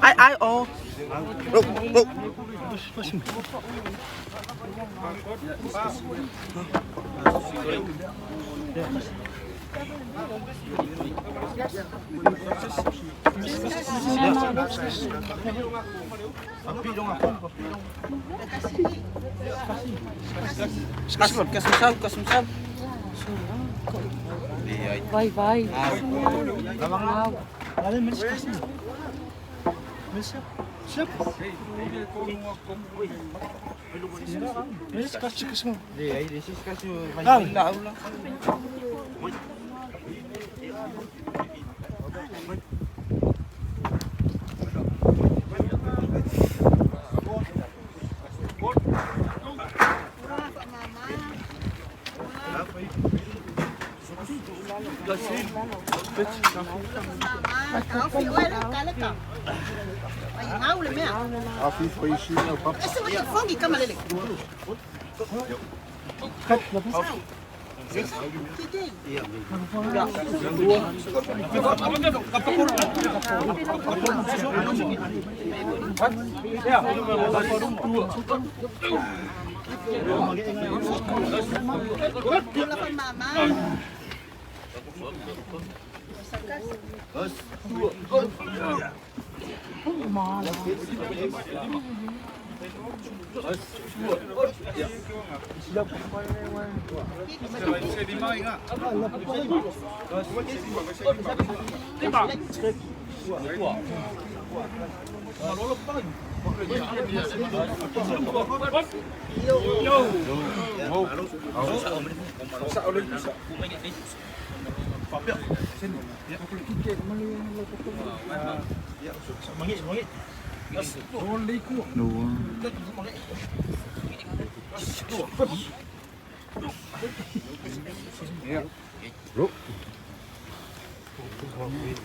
Ai ai o. Vai vai.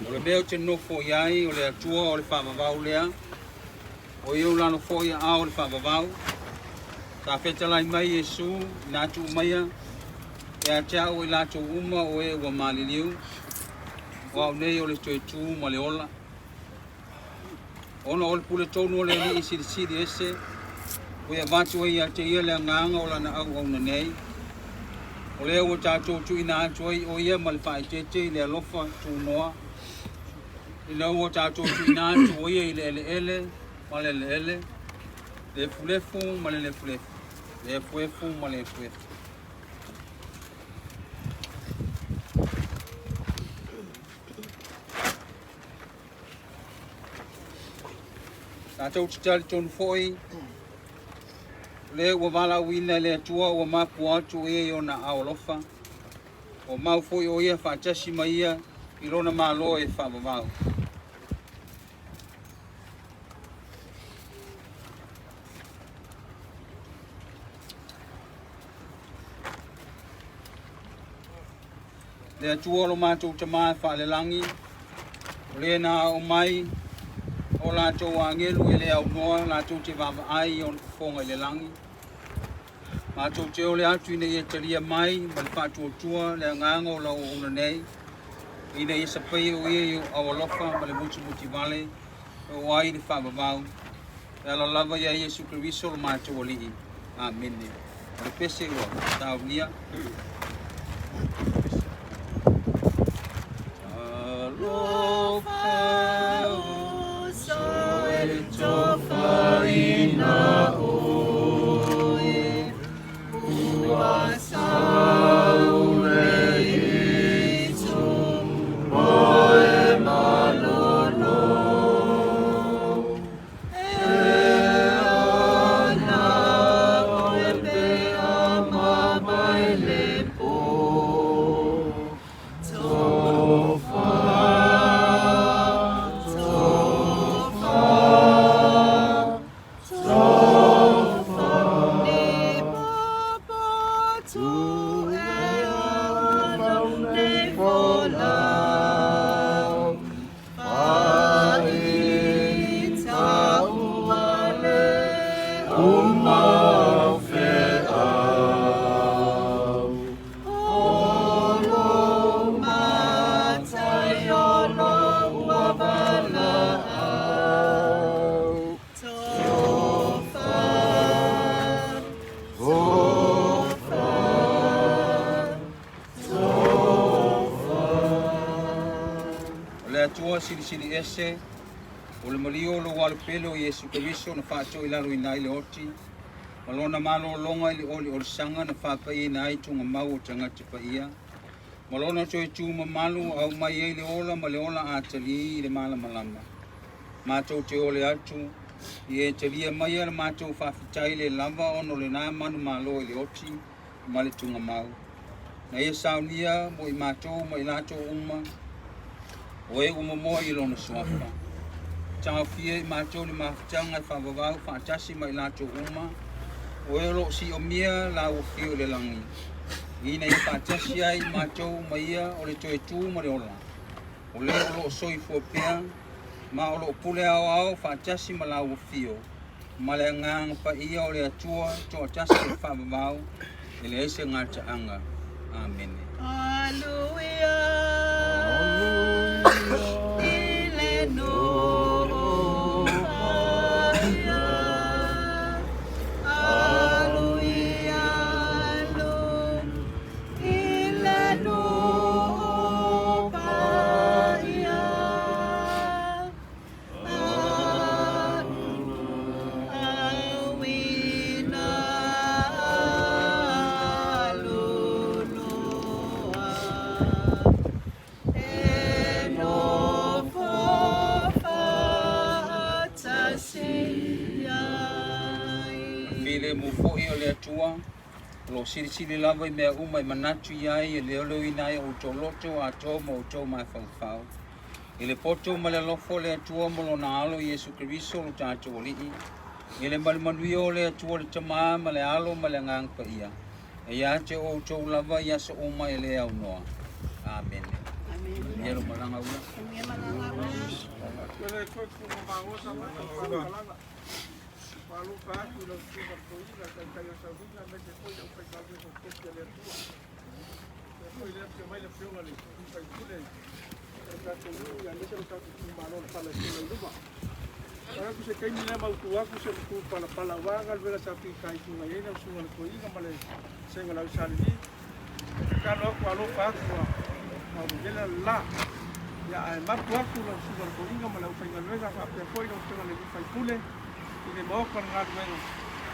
O le mea ou te nofo i ai, o le Atua o le faavavau lea. O ia ua lalo foi aao o le faavavau. Sa fetalai mai Iesu ina atu umaia, ia te au o i latou uma o e ua maliliu, o au nei o le toe tu ma le ola. Ona o le puletonu o le Alii Silisili Ese, ua ia avatu ai ia te ia le agaga o lana auauna nei, o lea ua tatou tuuina atu ai o ia ma le faaeteete i le alofa tunoa, ina ua tatou tuuina atu o ia i le eleele ma le eleele, le efulefu ma le lefulefu, le efuefu ma le efuefu. Tatou te talitonu foi, o lea ua valaauina e le Atua ua mafua atu o ia i ona aao alofa, ua mau foi o ia faatasi ma ia i lona Malo e faavavau. Le Atua o lo matou Tama e faalelagi, o le na ao mai o latou agelu e le aunoa latou te vaavaai i ona fofoga i le lagi. Matou te ole atu ina ia talia mai ma le faatuatua le agaga o lau auauna nei, ina ia sapaia o ia i ou aao alofa ma le mutimuti vale e oo ai i le faavavau, e ala lava ia Iesu Keriso lo matou Alii. Amene. O le pese ua saunia. Alofa uso e tofaina oe, ua sau le itu moe malolo. E ana oe pe ama mai le po. Tofa, tofa. Atua Silisili Ese, o le maliu o lou Alo pele o Iesu Keriso na faatoilaloina ai le oti, ma lona malologa i le oliolisaga na faapaiaina ai tugamau o tagata paia, ma lona toe tu mamalu ua aumai ai le ola ma le ola atalii i le malamalama. Matou te ole atu, ia e talia maia le matou faafetai le lava ona o lena manumalo i le oti ma le tugamau. Na ia saunia mo i matou ma i latou uma, o e ua momoa i lona suafa. Taofia i matou le mafutaga e faavavau faatasi ma i latou uma, o e o lo o siomia laua afio i le lagi, ina ia faatasi ai i matou ma ia o le toe tu ma le ola, o le o lo o soifua pea, ma o lo o pule aoao faatasi ma laua afio, ma le agaga paia o le Atua toatasi e faavavau, e leai se gataaga. Amene. Aleluia, i le nuu paia. Aleluia, i le nuu paia. Auina luloa e nofo faatasi ai. Filemu foi o le Atua, o lo o silisili lava i mea uma e manatu i ai e leoleoina ai outou loto atoa ma outou mafaufau. I le poto ma le alofa o le Atua ma lona Alo Iesu Keriso lo tatou Alii, i le malumanuia o le Atua le Tamā ma le Alo ma le Agaga Paia, e ia te outou lava i aso uma e le aunoa. Amene. Manuia lo malaga ula. Se taimi lea mautu atu se tu palapala aua galuega sa fitaituga ai lau susuga i le toeaina ma le vasega o le ausalili. E tatalo atu alofa atu ua maumauela le la. Ia ae mapu atu lau susuga i le toeaina ma le aufaigaluega faapea foi lau afioga i le sui usufono i le maota o le galuega.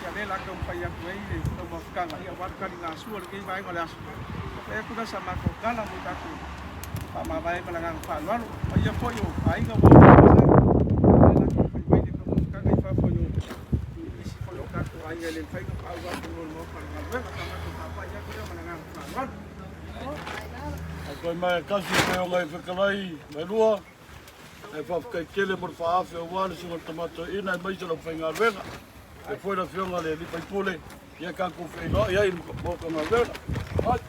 Ia lea o le a taumafai atu ai le taumafataga ia aua le taligasua i lenei vaega o le aso. Ia fai atu lea o sa matou tala mo tatou faamavae ai ma le agaga faaaloalo. Le paia foi o aiga ua oo mai i lea o le a taumafai mai le taumafataga i fafo i nisi foi o tatou aiga e le mafai ona paau atu i le maota o le galuega. Sa matou faapai atu lea ma le agaga faaaloalo. Toe mai tasi pe o ngai fetalai mai lua, e faafetai tele mo le faaafe aua le susuga i le Tama Toeaina aemaise le aufaigaluega. E foi le afioga i le alii faipule, ia tatou feiloai ai i le maota galuega. Ai.